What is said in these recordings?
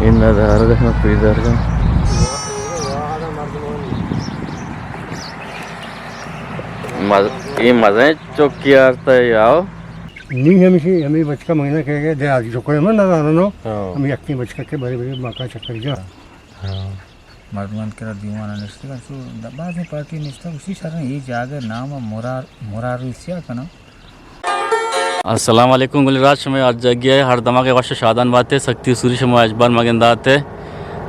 اے ندارگ ءَ شما پیدارگ ءَ۔ مز-، اے مزنیں چکی آرتا ہے آؤ۔ نی ہمیشی، ہمیں بچکا مہینہ کہہ گئے، دے آج جو کوئی من نہ جانو۔ ہاں۔ ہم یکیں بچکا کے بڑے بڑے ماں کا چکر جا۔ ہاں۔ مردمان کرا دیوان نشتگاں، چو د-، بازیں پارٹی نشتگ، اسی شرن اے جاگہ نام مرار، مراروسیا کناں۔ السلام علیکم گل راج، شما ہر جاگہ ءَ ہر دماغ وش شادان باتے، سختی سوری شما اجبار مگن داتے۔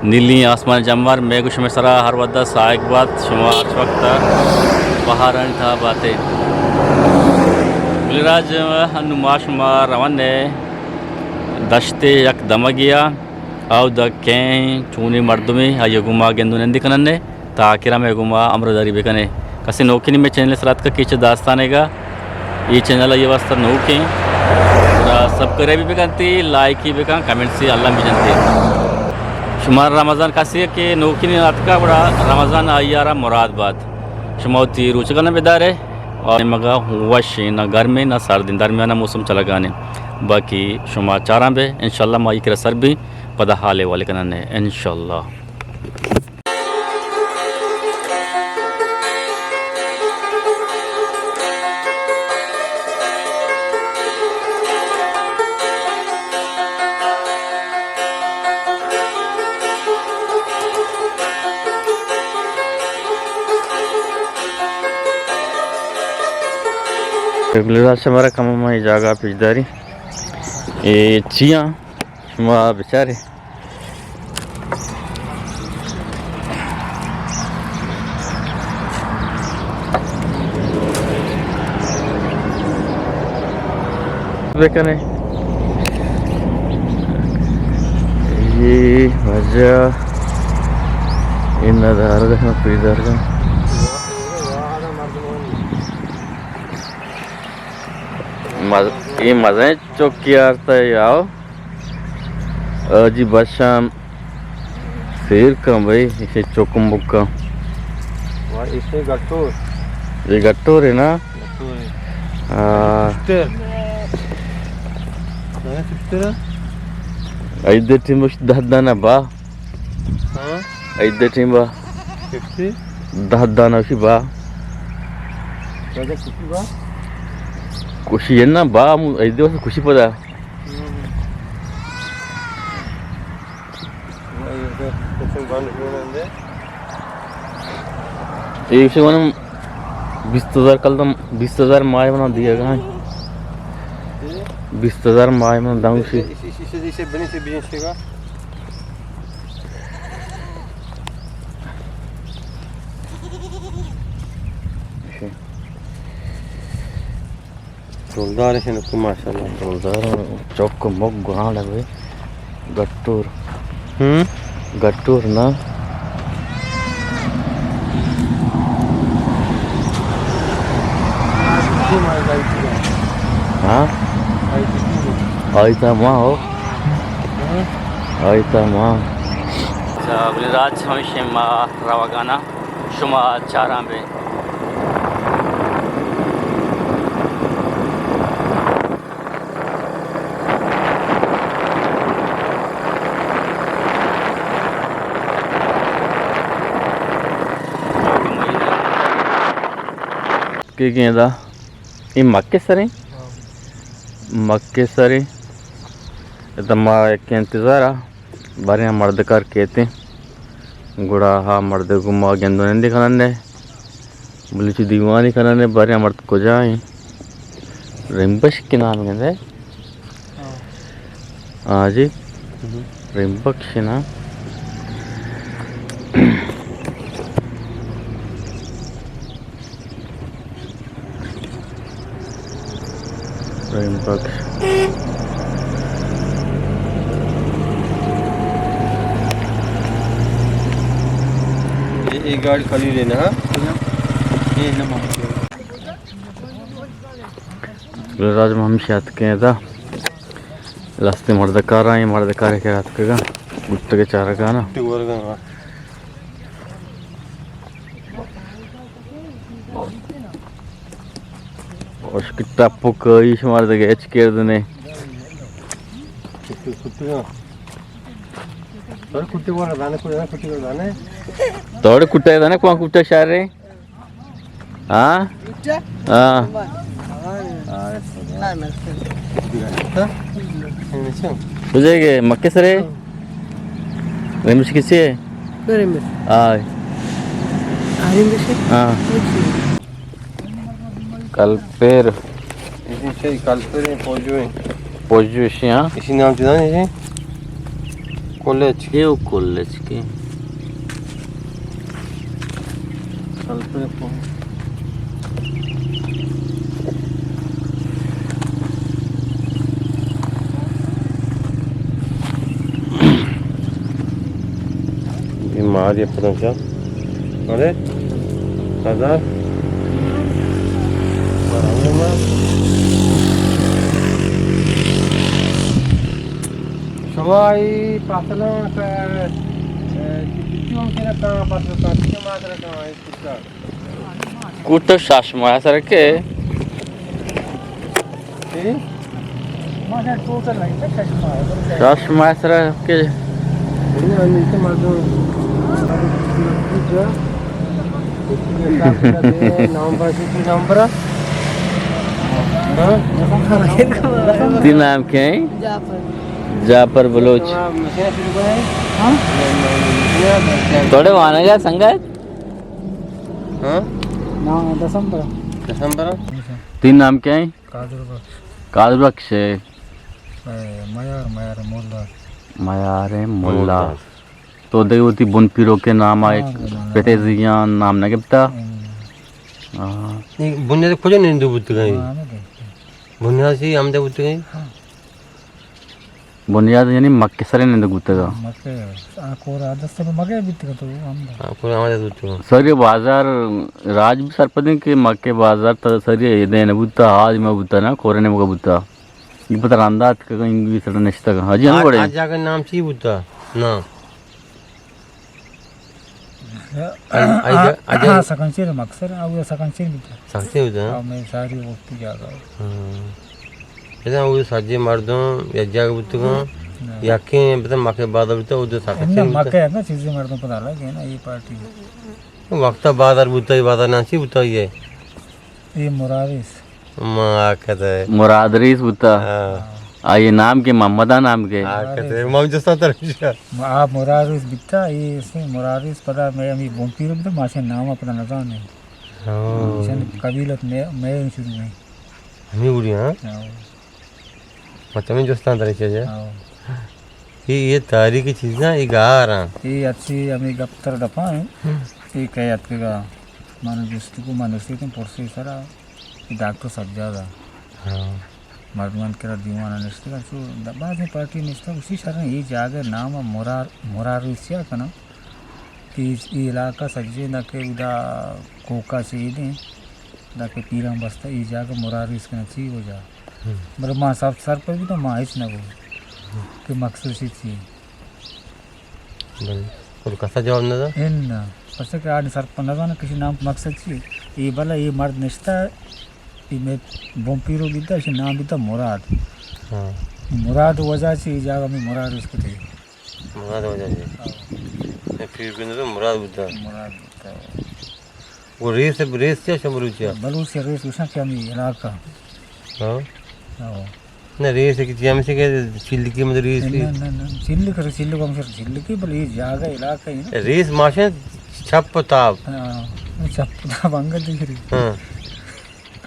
نیلی آسمان جمبر میگو شما سرا ہر ودا سائق بات، شما ہر وقت بہارانی تھا باتے۔ گل راج، انو ما شما روان دشتے یک دمگیا۔ آ اودا کئے چونیں مردمے، آئی ءَ گوں ما گند ءُ نندی کنن ئے، تا آخر ءَ مئے گوں ما ہمراہ داری بکن ئے۔ کسے نوکیں مئے چینل ءِ سرا اتکگ کہ چہ داستانے گا، اے چینل آئی ءِ واسطہ نوکیں۔ گڑا سبسکرائب بکنتی، لائک بکن، کمنٹس الم بجنتی۔ شما رمضان کسے کہ نوکیں اتکا، گڑا رمضان آئی ءَ را مراد بات۔ شما وتی روچگاں بدارے۔ اور مگا وشیں، نہ گرمیں نہ سردیں، درمیانہ موسم چلگانے۔ باقی شما چاراں بے، انشاءاللہ ما اے کرا سر بیں، پدا حال احوال کنن ئے انشاءاللہ۔ گل راج، شمارا کم ما اے جاگہ پیش داری۔ اے چیاں؟ شما بچارے۔ بکنے۔ اے واجہ، اے ندارگ ءَ شما پیدارگ ءَ۔ مز-، اے مزنیں چکی آرتا ہے آؤ۔ آ جی بشام سیر کن بھائی، اسے چکم بکا۔ وا، اسے گٹور۔ یہ گٹور ہے نا؟ گٹور ہے۔ ہاں۔ سستر۔ ہاں، سستر ہے۔ ایدے ٹیم بش دہ دانا با۔ ہاں۔ ایدے ٹیم با۔ کشتی؟ دہ دانا اسی با۔ دادا کشی با؟ کشی ہے نا با، مو ایدے واسطے کشی پدا۔ ایشی ونم بیست ہزار کلدم، بیست ہزار ماہ منا دیگا۔ بیست ہزار ماہ منا داں ایشی۔ ڈولدار ہیں نکو ماشاءاللہ۔ ڈولدار ہیں، چوک مک گران لگے۔ گٹور۔ ہم؟ گٹور نا۔ ہاں؟ آئی تا ماں ہو۔ ہاں؟ آئی تا ماں۔ اچھا، بلے راج ہمیشہ ما روگانا۔ شما چاراں بے۔ کہ گیندا اے مکے سریں؟ ہاں۔ مکے سریں۔ ادا ما یک انتظار آ۔ باریں آ مردکار کیتیں، گڑا ہا مردک گوں ما گند و نندی کنن ئے، بلوچی دیوانی کنن ئے، باریں آ مرد کجا ایں؟ رمبش کہ نام گندے؟ ہاں۔ ہاں جی۔ ہم۔ رمبکش نا۔ رحیم بخش۔ اے، اے گاڑی خالی لینا، ہاں؟ اے نہ مانتے۔ راج ما ہمیشہ اتکیں ادا۔ لستے مردکار آئیں، مردکار کہ اتکگا۔ بوتگے چارگانا۔ اشک ٹپک ایش مار دگہ ہچ کردنے۔ کتو، کتو۔ توڑے کٹے والا دانے کو جانا کٹے والا دانے۔ توڑے کٹے دانے کو کٹے شارے۔ ہاں؟ ہاں۔ بجے گے مکے سرے؟ ریمش کسی ہے؟ آئے۔ ہاں۔ کلپیر۔ ایشی چی کلپیر ہیں، پوجو ہیں۔ پوجو ایشی، ہاں۔ ایشی نام چی دانے ایشی؟ کلچ۔ اے او کلچ کے۔ کلپیر پوجو۔ اے مار یہ پتہ چا۔ ارے، ہزار۔ شما ای پاسلان کا، اے، کیوں کہ نہ کہاں پاسلان کا، کیوں ماترا کہاں ہے، اس کا۔ کوٹو شش ماہ سر کے۔ شش ماہ سر کے۔ تئی نام کیا ہے؟ جعفر۔ جعفر بلوچ۔ توڑے وانگا سنگت؟ ہاں؟ نا، دسمبر۔ دسمبر؟ تئی نام کیا ہے؟ قادر بخش۔ قادر بخش ہے۔ اے، میار، میار مولا۔ میار مولا۔ مولا۔ تو دے وتی بن پیرو کے نام آئے، ہاں، بن پیرو۔ پتے زیان نام نہ گپتا؟ ہاں۔ ہاں۔ نہیں، بنیاد کجا نندو بوتگا؟ ہاں، ہمیں گپتا۔ بنیاد سی ہم دے بوتگا؟ ہاں۔ بنیاد یعنی مکے سرے نندگ بوتگا۔ مکے، آ کور آ دست پہ مکے بیتگا تو ہم دا۔ آ کور آ دست بوتگا۔ سری بازار راج بھی سرپدیں کہ مکے بازار تا سری دین بوتا، آج میں بوتا نا، کورے نے مگا بوتا۔ یہ پتہ رندات کہ انگی سر نشتگا۔ حاجی ہم آ، بڑے۔ آ جاگہ نام چی بوتا؟ نا۔ آ، آ، آ، آ، سکنچیر مکسر، آ، وہ سکنچیر بیتا۔ سکنچیر بیتا، ہاں؟ آ، میں ساری وقت جاگا۔ ہاں۔ بزاں او سجیں مردم یک جاگہ بوتگاں، نہ۔ یکیں بزاں مکے بازار بوتا، او دو ساکت اناں چین بوتا۔ مکے نا چیزیں مردم پدا لگے نا، یہ پارٹی۔ وقتا بازار بوتا، یہ بازار نام چی بوتا یہ؟ یہ مراد ریس۔ ما کہتے۔ مراد ریس بوتا۔ ہاں۔ آ، یہ نام کے محمد آ نام کے۔ ہاں، کہتے۔ ما جستا ترشا۔ آ مراد ریس بیتا، یہ سے مراد ریس پدا میں ہمیں بومپیر بیتا، ماشین نام اپنا نزانے۔ ہاں۔ چند قبیلت میں، میں شروع میں۔ ہمیں بولی، ہاں؟ ہاں۔ مطلب، ہمیں جستان ترے چیز ہے۔ ہاں۔ یہ، یہ تاریخی چیز نا، یہ گار ہیں۔ یہ اچھی ہمیں گپ تر دفعہ ہیں۔ ہم۔ یہ کہے اتکگا، مانو جست کو، مانو سے تم پرسے سرا، یہ ڈاکٹر سجاد ہے۔ ہاں۔ مردمان کرا دیوان نشتگا، چو د-، بعض پارٹی نشتگ، اسی شرن یہ جاگہ نام مرار، مرار روسیا کنا۔ کہ اے علاقہ سجیں داکہ ادا کوکا چیدیں، داکہ پیران بستہ اے جاگہ مراریس کناں چی وجہ۔ ہم۔ بلے ما سب سرپد بوتاں، ما ہچ نہ گوں کہ مقصد چی چی۔ بلے کل کسا جواب نہ دا؟ اناں، پس کہ آ سرپد نہ زاناں کہ نام مقصد چی۔ اے بلے اے مرد نشتہ، اے میں بومپیرو بیتا، اشی نام بیتا مراد۔ ہاں۔ مراد وجہ چی اے جاگہ میں مراریس کتے۔ مراد وجہ جی۔ ہاں۔ اے پیر گندو مراد بوتا۔ مراد بوتا۔ وہ ریس، ریس کیا شم بلوچیا؟ بلوچیا ریس گوشاں کہ ہمیں علاقہ۔ ہاں۔ ہاں۔ نہ، ریس کی چیز ہمیں سے کہ چلکی مت ریس کی۔ نہ، نہ، نہ، چلک، چلک ہم سر چلکی، بل یہ جاگہ علاقہ ہے نا۔ ریس ماشین چھپ تاب۔ ہاں، چھپ تاب انگل دیکھ رہی۔ ہاں۔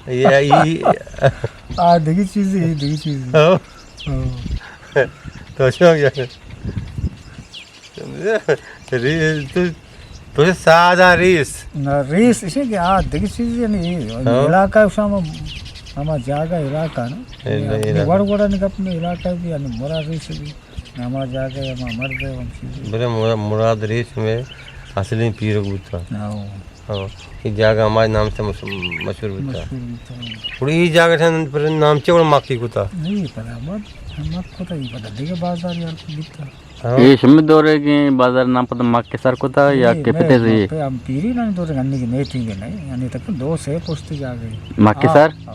یہ، یہ آ دگی چیز ہے، یہ دگی چیز ہے۔ ہاں۔ ہاں۔ تو شوق ہے۔ ریس، تو، تو سادہ ریس۔ نہ، ریس اسے کہ آ دگی چیز ہے نہیں۔ ہاں۔ علاقہ شام ہما جاگہ علاقہ نا۔ علاقہ۔ وڑ وڑ نگپ میں علاقہ بھی، یعنی مراد ریس بھی۔ ہما جاگہ، ہما مرد ہے، ہم چیز۔ بلے مراد، مراد ریس میں اصلی پیرک بوتا۔ ہاں۔ ہاں، اے جاگہ ہمارے نام سے مش-، مشہور بوتا۔ مشہور بوتا۔ اور اے جاگہ سے پر نام چے اور مکی کتا؟ نہیں پتا، بس مک کتا ہی پتا، دیگه بازار یار کو بیتا۔ ہاں۔ اے شمی دورے کے بازار نام پتا مک کے سر کتا یا نہیں، کہ میں پتے سے؟ مک پہ ہم پیری نہ دورے گندگی میٹنگ نہیں، یعنی تک دو سے پشت جاگہ۔ مک کے سر؟ ہاں۔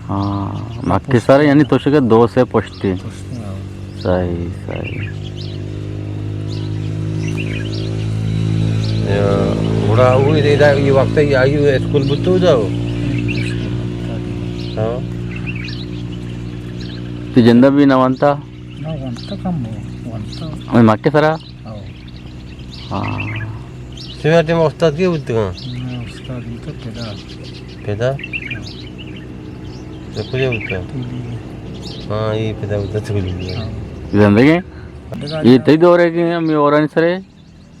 ہاں، مک کے سر یعنی تو شکر دو سے پشتی۔ پشتی، ہاں۔ صحیح، صحیح۔ او ادا یہ وقت آئی اسکول بوتو دا؟ ہاں۔ تو جندہ بھی نہ وانتا؟ نہ وانتا، کم ہو، وانتا۔ ہمیں مکے سرا؟ ہاں۔ ہاں۔ سیوا ٹائم استاد کی بوتگا؟ میں استاد بوتا پدا۔ پدا؟ ہاں۔ تو کجا بوتا؟ تولی۔ ہاں، یہ پدا بوتا تولی۔ ہاں۔ زندگی؟ یہ تئی دور ہے کہ ہم یہ اورانی سرے؟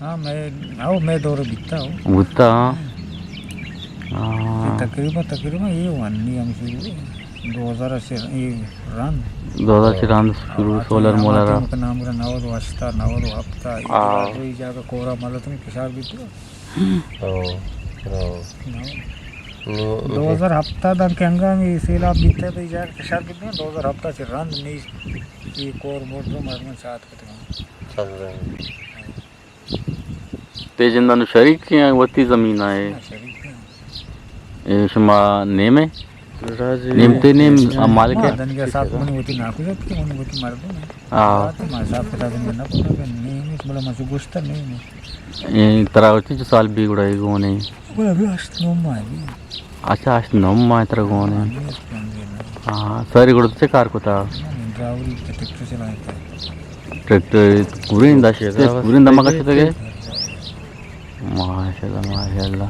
ہاں، میں، او، میں دور بیتا ہو۔ بوتا، ہاں۔ ہاں۔ تقریباً، تقریباً یہ ون نی ہم شروع، دو ہزار سے یہ رند۔ دو ہزار سے رند شروع، سولر مولر۔ نام کا نود و ہشت، نود و ہفت، ہاں۔ یہ جاگہ کورا ملت میں کشار بیتا۔ او، او۔ نو۔ نو۔ دو ہزار ہفت دان کے ہنگامی سیلاب بیتا تو یہ جاگہ کشار بیتا، دو ہزار ہفت سے رند نی یہ کور موٹر مردم چات کتگا۔ چات کتگا۔ تے جندانو شریک ہیں وتی زمین آئے؟ ہاں، شریک ہیں۔ اے شما نیم ہے؟ نیم تے نیم مالک ہے؟ ہاں، دنگا صاحب من وتی ناکو جات کہ من وتی مردم ہے۔ ہاں۔ ما صاحب پتا دنگا نہ پتا کہ نیم ہے، بلا ما چو گوشتا نیم ہے۔ اے ترا وتی چو سال بھی گڑا گونے؟ بلا بھی ہشت نو ماہ بھی۔ اچھا، ہشت نو ماہ ترا گون ہے۔ ہاں، ساری گڑا چے کار کتا؟ ڈرائیوری تے ٹریکٹر چلائے تھے۔ ٹریکٹر پورے داشتے، پورے دماغ شتے گئے۔ ماشاءاللہ، ماشاءاللہ۔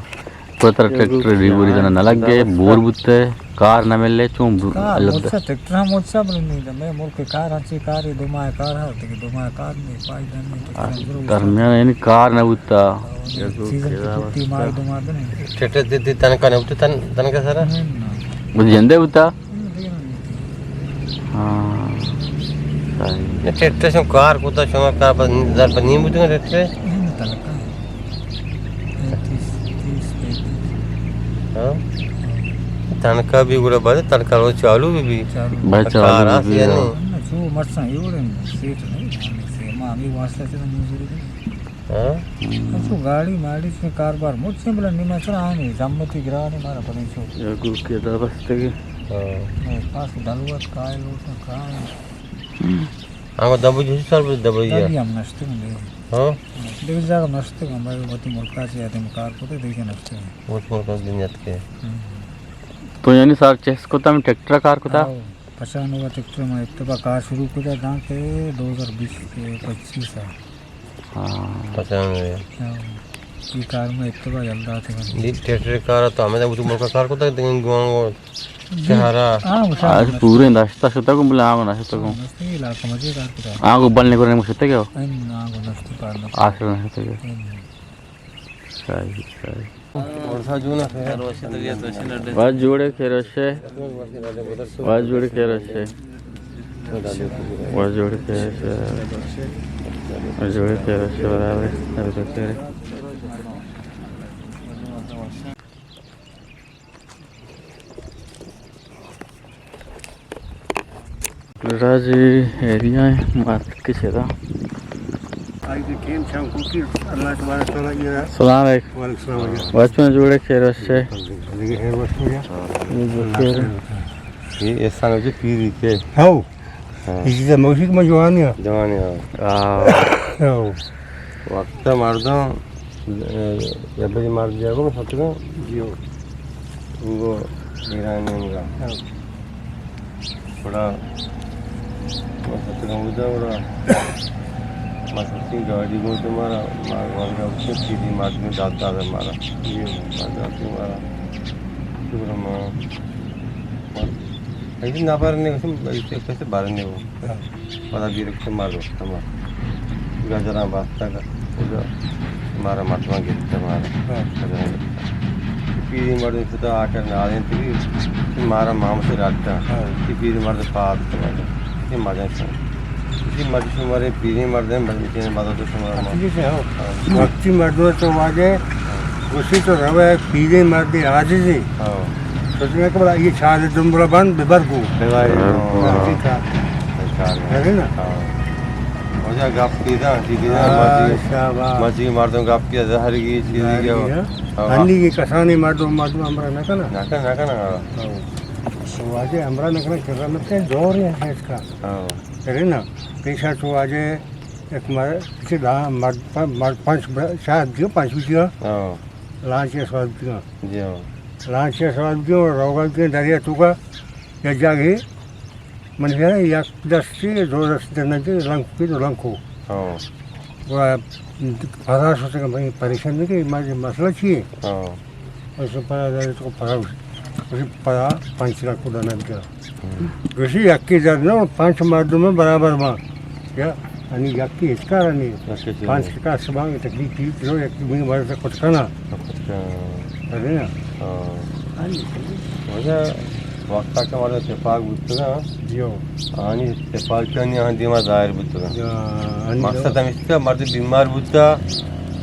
تو ترا ٹریکٹر ڈرائیوری تنا نہ لگ گئے، بور بوتے، کار نہ ملے، چون بو-، کار لگ موچا، ٹریکٹر ہم موچا بلے نہیں، میں ملک کار ہنچی کار، دو ماہ کار ہے، دو ماہ کار نہیں، فائدہ نہیں، ٹریکٹر ہم ضرور درمیان یعنی کار نہ بوتا۔ چیزاں کی چھٹی مار دو مار دنے۔ ٹھٹھے دی، دی تنخواہ نہ بوتا، تن، تنخواہ سرا؟ نہ، نہ۔ وہ جندے بوتا؟ ہاں۔ صحیح۔ نہ، ٹھٹھے شو کار کوتا، شما کار پر، در پر نیم بوتا ٹھٹھے؟ نہ، تنخواہ۔ تیس، تیس، پینتیس۔ ہاں؟ تنخواہ بھی گڑا بھائی، تنخواہ روز چالو بھی بھی۔ چالو۔ بھائی چالو کار بھی آس بھی، یا ہاں۔ نہیں؟ نہ، چو مرساں یہ وڑے سیٹ نہیں، ہمیں سے، ما ہمیں واسطہ سے مزدوری نہیں۔ ہاں؟ ہم۔ اچھو گاڑی ماڑی سے کاروبار مچ سے بلا نیما چلا آنے، زحمتی گرانی مارا پڑے چو۔ یا گو کے دا بستگی۔ ہاں۔ اے پاس دلوت کائے لوٹا کائے۔ ہم۔ آگو دبو جوشی سر دبو یا۔ دبی ہم نشتے ہم دے۔ ہاں؟ دیکھ جاگہ نشتے ہم بھائی وتی ملکا سے آدم کار کو تے دیکھ نشتے ہم۔ وتی ملکا دنیا کے۔ ہم۔ تو یعنی سار چیس کو تم ٹریکٹر کار کو تا؟ آؤ۔ پچانوے ٹریکٹر ما ابتدا کار شروع کتا داں کہ دو ہزار بیس کے پچیس آ۔ ہاں۔ پچانوے۔ ہاں۔ یہ کار ما ابتدا یلدا تھے۔ دی ٹریکٹر کار تو ہمیں تو ملک کار کو تک دیں گوانگو چہارا۔ ہاں، آج پورے داشتا شتا کو بلا آگو نہ شتا کو۔ ہاں، دستی علاقہ مجھے کار کتا۔ آگو بل نکو نہیں شتا کیا؟ ہاں، آگو دستی کار نہ۔ آسر نہ شتا کیا؟ ہاں۔ صحیح، صحیح۔ واہ جوڑے خیر وشے۔ واہ جوڑے خیر وشے۔ واہ جوڑے خیر وشے۔ واہ جوڑے خیر وشے، برابر۔ راجی ایریا ہے، مارکیٹ کے چیرا۔ آئی کے ٹیم شام کو کی اللہ تبارک و تعالیٰ یہ ہے۔ السلام علیکم۔ وعلیکم السلام علیکم۔ بچوں جوڑے خیر وشے۔ زندگی خیر وش ہو گیا۔ یہ جو خیر۔ یہ احسان ہو جو پیری کے۔ ہاؤ۔ ہاں۔ یہ چیز موشک میں جوانی ہے۔ جوانی ہے۔ ہاؤ۔ وقت مردم، اے، یا بری مرد جاگو ستگا۔ جیو۔ انگو ایران انگا۔ ہاں۔ گڑا ما ستگاں اودا، گڑا ما ستی گاڑی گوں تو مارا، مارا ورگا چیزی مردمی داد داد مارا۔ جی۔ داد داد مارا۔ گڑا ما، ما، ایسی نفر نہیں، ایسی، ایسی بار نہیں ہو۔ ہاں۔ پدا بیرک سے مار دوست ہمارا۔ گجراں باستا گا۔ اودا مارا مردماں گپت مارا۔ ہاں۔ گجراں گپت۔ پیری مردم شتا آ کر نادیں تھی، مارا مام سے ڈاکٹر۔ ہاں۔ کہ پیری مردم پاس تو مارا۔ یہ مزہ سن۔ یہ مزہ شمارے پیری مردم بس مدد تو شمارا مام۔ اچھا، ہاں۔ ہاں۔ وقتی مردم تو واجہ گوشی تو روے پیریں مردے عاجزے۔ ہاں۔ سوچنے کہ بلا یہ چار دمبلا بند ببر گو۔ ببر گو۔ ہاں، ٹھیک ہے۔ بیچارہ۔ ہے نا؟ ہاں۔ واجہ گپ کی دا، ٹھیک ہے، ہاں، مرضی، شاباش۔ مرضی مردم گپ کی زہر کی چیزی کی۔ ہاں۔ ہنی کی کسانی مردم، مردم ہمرا نہ کنا۔ نہ کنا، نہ کنا۔ ہاں۔ تو واجہ ہمرا نہ کنا، کرا مت دور ہے اس کا۔ ہاں۔ ہے نا؟ پیشہ تو واجہ ایک مر-، کسی دا مرد، مرد پانچ بر-، شاید جو پانچ بچی ہو۔ ہاں۔ لانچ ءَ سوار بیتگاں۔ جی ہاں۔ لانچ ءَ سوار بیتگاں، روگا بیتگاں دریا توکا، یک جاگہے، من کہ یک دستے، دو دستے نہ دے، لنکو کے تو لنکو۔ ہاں۔ و پدا شتگاں، بھئی پریشان نہ کہ، ما مسئلہ چی ہے؟ ہاں۔ اس پدا دارے تو پدا، اس پدا پنچ لاکھ کو دانا بیتا۔ گوشی یکی زر نہ، پنچ مردم برابر ما۔ یا، انی یکی ہچ کار نہیں۔ اچھا، اچھا۔ پنچ کا سبان تکلیف تھی، جو یکی مین مرد کت کنا۔ کت کنا۔ ارے نا۔ ہاں۔ وجہ وقتا کہ مردم تفاق بوتگا۔ جیو۔ آنی تفاقانی آن دیما ظاہر بوتگا۔ مقصد ہمیش کہ مرد بیمار بوتا،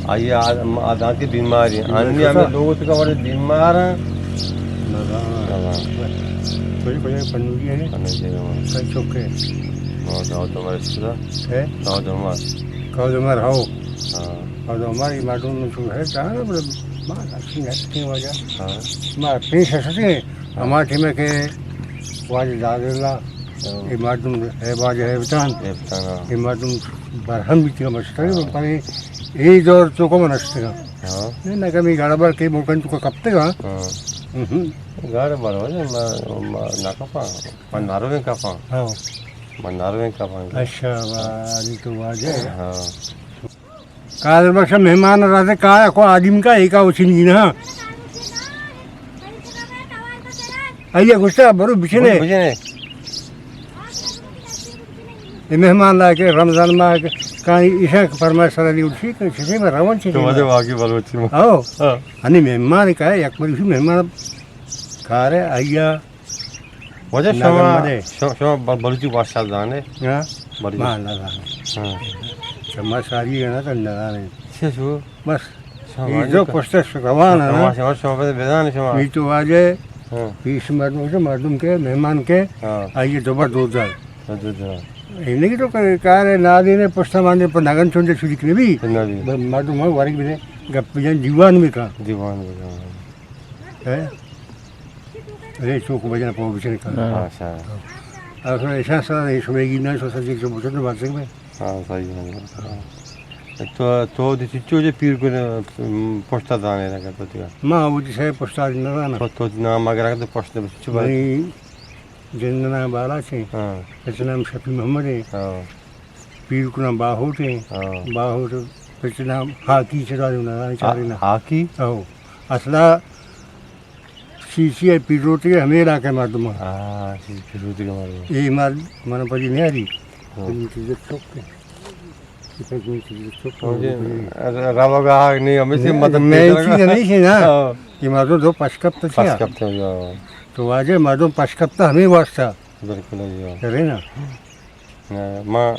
آئی آ-، آ دانت کہ بیماری ہیں۔ بیماری انہی ہمیں لوگ تو کہ مرد بیمار ہیں۔ نہ، نہ۔ نہ، نہ۔ کوئی، کوئی پنوری ہے؟ پنوری ہے، ہاں۔ کئی چوک ہے؟ ہاں، داؤد عمر ہے۔ ہے؟ داؤد عمر۔ داؤد عمر، ہاؤ۔ ہاں۔ داؤد عمر، یہ مردم میں تو ہے، جانا، بڑے مال اچھی ہے، کہیں وجہ۔ ہاں۔ ما پیش ہے سچے، ہاں۔ ہمارے ٹیم میں کہ واجہ داد اللہ، ہاں۔ یہ مردم ہے، واجہ ہے بتان۔ ہے بتان، ہاں۔ یہ مردم برہم بیتگا مشتری، ہاں۔ پر اے دور تو کو منشتگا۔ ہاں۔ نہ، نہ کمی گڑبڑ کے ملکن تو کو کپتگا۔ ہاں۔ ہم۔ گڑبڑ ہو جائے، ما، ما نہ کپاں، ما نرویں کپاں۔ ہاں۔ ما نرویں کپاں۔ اچھا، وا، علی تو واجہ۔ ہاں۔ قادر بخش مہمان راتے کایا کو آدم کا ایکا اچھنی نا۔ آئیے گوشتا، برو بچنے۔ برو بچنے۔ اے مہمان لائق ہے، رمضان ماہ کے، کہیں ایشاں فرمائش سر علی اٹھی کہ چیزیں میں روان چیزیں تو مجھے میں۔ واقعی بلوچی میں۔ آؤ۔ ہاں۔ ہنی مہمان کا ہے، یک بری مہمان کار ہے، آئیا۔ واجہ نظر شما، مدے۔ شما، شما ب-، بلوچی بادشاہ زانے؟ ہاں۔ بلوچی۔ ما نہ زانے۔ ہاں۔ شما ساری ہے نا تو نہ زانے۔ چے شو؟ بس۔ شما یہ واجہ جو کا-، پشت روان ہے نا۔ شما، شما، شما بزانے شما۔ می تو واجہ۔ ہاں۔ پیش مردم کے، مردم کے، مہمان کے، ہاں۔ آئیے دوبر دو دار۔ دو دار۔ یہ نہیں تو کہ کار ہے، نہ دینے، پشت مانے پر نگن چونجے شدی کنی بھی۔ نہ بھی۔ ب-، مردم ہم ورگ بھی دے، گپ بھی جان دیوان میں کا۔ دیوان میں کا۔ ہے؟ ارے چوک بجن پو بچن کن۔ ہاں۔ اچھا۔ اصل ایشان سر، ایش میں گی نہ، سو سر جی جو بچن تو بات سکتے۔ ہاں، صحیح ہے۔ تو، تو دی چچو جے پیر کو، ام، پشتا دانے لگا تو تیا۔ ما وہ دی سے پشتا نہ دانا۔ تو، تو دی نام اگر تو پشت چچو بات۔ نہیں، جن نام بالا چے۔ ہاں۔ اس نام شفیع محمد ہے۔ ہاں۔ پیر کو نام باہوٹ ہے۔ ہاں۔ باہوٹ پچ نام ہاکی چرا نہ دانا چارے نا۔ ہاکی؟ او۔ اصلا سی سی ءِ پیروتی ہمے علاقہ ءِ مردم۔ ہاں، سی سی پیروتی ءِ مردم۔ اے مرد من پجی نیاری۔ ہاں۔ من چیز چوک کے۔ من چیز چوک کے۔ روگا نہیں، ہمیں سے مدد میں چیز نہیں سی نا۔ ہاں۔ یہ مردم دو پشکپت تھیا۔ پشکپت تھیا۔ تو واجہ مردم پشکپت ہمیں واسطہ۔ بالکل، ہاں۔ کرے نا۔ ما،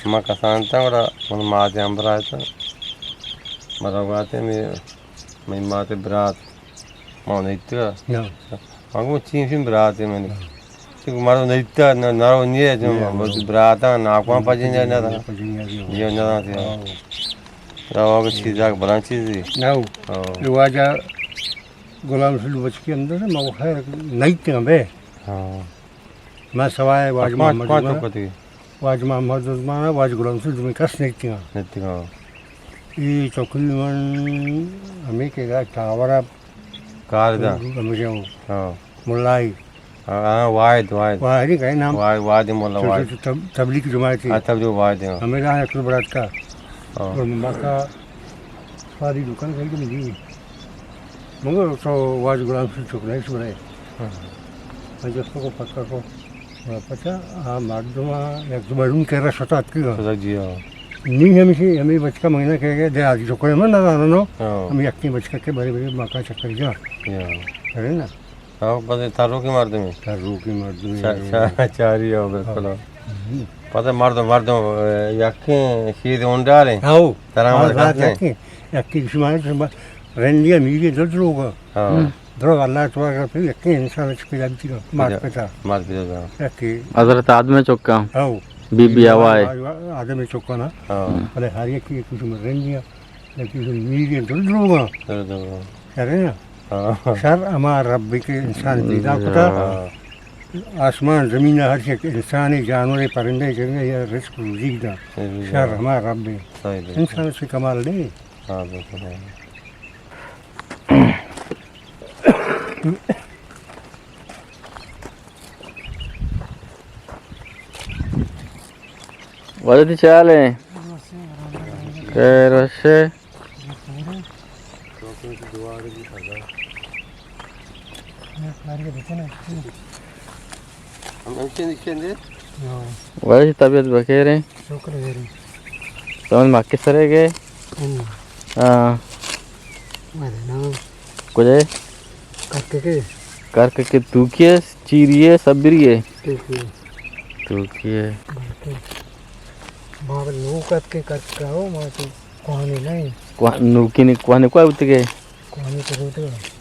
ما کسان تا، گڑا من ماتے ہمبراہ تا۔ مرا گواتے میں، میں ماتے برات، ما نیتگا۔ نہ۔ ما گو چین شین براتے منی۔ نہ۔ چون مرا نیتا، نہ، نہ رو نیے، جو نہ، ما نہ۔ براتا، ناکوان پجن جائے نہ تا۔ پجن جائے۔ یہ نہ تا۔ ہاں۔ یا واگا چیزا بلان چیزی۔ نہ۔ ہاں۔ یہ واجہ غلام رسول بچکی اندر ہے، ما وہ خیر نیتگا بے۔ ہاں۔ ما سوائے واجہ محمد عثمان، واجہ محمد عثمان، واجہ غلام رسول، دومی کس نیتگا۔ نیتگا۔ یہ تقریباً ہمیں کہ ٹاورا کار دا۔ ہمیشہ ہو۔ ہاں۔ ملائی۔ ہاں، ہاں، واحد، واحد۔ واحد ہی کہیں نام۔ واحد، واحد ملا تو، واحد۔ تو، تو تب-، تبلیغ جماعت ہے۔ ہاں، تبلیغ واحد ہے۔ ہمیں راہ اکل برات کا۔ ہاں۔ اور مکہ ساری دکان کہیں کہ نہیں۔ مگر تو واجہ غلام رسول چوک نہیں سنائے۔ ہاں۔ میں جس کو پکا کو، پچا، آ مردم، یک دو مردم کے رہا شتات کی گا۔ شتات جی، ہاں۔ نی ہمیشہ، ہمیں بچکا مہینہ کہہ گئے، دے آدھی چوک ہے، من نہ جانو۔ ہاں۔ ہم یکی بچکا کے بڑے بڑے مکان چکر جا۔ یا۔ کرے نا۔ ہاں، بس تروکی مردم ہے۔ تروکی مردم ہے۔ چا-، چا-، چاری ہو، بالکل۔ ہاں۔ پتہ مردم، مردم، یکی شیر اونڈار ہیں۔ ہاں۔ ترا ہاں، ہمارے بات گھر ہے۔ یکی، یکی شما، شما رندی میری دو دروگا۔ ہاں۔ ہم۔ درو اللہ تبارک و تعالی یکی انسان چ پیدا بیتی، مات پتا۔ مات پتا۔ یکی۔ حضرت آدم چکا۔ ہاں۔ بی بی حوا ہے۔ آدم چکا نا۔ ہاں۔ بلے ہر یکی کچھ مرن دیا، یکی میری دو دروگا۔ دو دروگا۔ شر ہے نا؟ ہاں۔ شر ہما رب کے انسان پیدا کتا۔ ہاں۔ آسمان زمین ہر یک انسان، جانور، پرندے، چرندے یا رزق روزی دا۔ صحیح۔ شر ہما رب ہے۔ صحیح، بالکل۔ انسان سے کمال نہیں۔ ہاں، بالکل۔ واجہ تئی چے حال ایں؟ خیر وش ئے؟ واجہ تئی طبیعت بخیر ایں؟ شکر خیر ایں۔ تو مکے سرے گئے؟ ہاں۔ ہاں۔ کجا ئے؟ کرکے۔ کرکے توکی ئے، چیری ئے، سبری ئے؟ توکی ئے۔ توکی ئے۔ بلکہ بابا نوک اتکے کرکے ہو، ما تو کوہنی نہ ایں۔ کوہ-، نوکی نہ ایں، کوہنی کوئی بوتگے؟ کوہنی تو بوتگے۔